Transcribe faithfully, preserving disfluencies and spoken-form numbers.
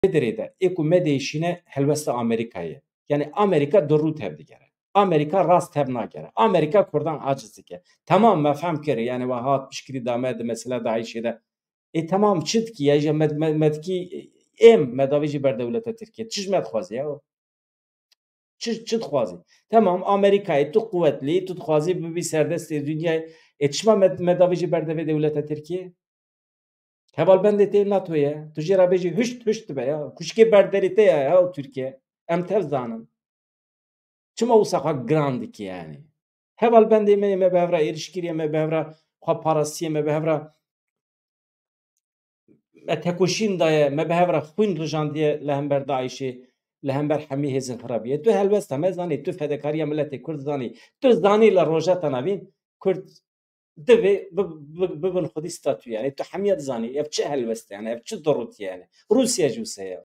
Vê derê de ê ku me diêşîne helwesta Amerîkayê ye. Yani Amerîka du rû tev digere. Amerîka rast tev nagere. Amerîka Kurdan aciz dike. Tamam, me fehm kir, yani we hat piştgirî da me di mesela DAIŞê de. Ê, tamam, çi dikî? Ya, ya me, me, me dikî êm, me davî jî ber dewleta Tirkiye. Çi ji me dixwazî ya? Çi, çi dixwazî? Tamam, Amerîkayê tu quwetlî, tu dixwazî bibî serdestê dinyayê. Ê, çima me, me davî jî berdevê dewleta Tirkiye? Hevalbendê tê NATO ye. Tu jê re bêjî hişt, hişt dibe ya. Kuşkê berderê te ya, ya Tirkiye. Em tev zanin. Çima wisa xwe giran dikî yani? Hevalbendê me, me bi hev re êriş kiriye, me bi hev re xwe parastiye, me bi hev re me tekoşîn daye, me bi hev re xwîn rijandiye li hember DAIŞê, li hember hemî hêzên xirabiyê. Tu helwesta me zanî, tu fedekariya miletê Kurd zanî, tu zanî li Rojheta Navîn Kurd divê bi-, bi-, bibin xwedî statû yani. Tu hemiya dizanî, ev çi helwest e yani, ev çi durût e yani. Rûsya jî wisa ye.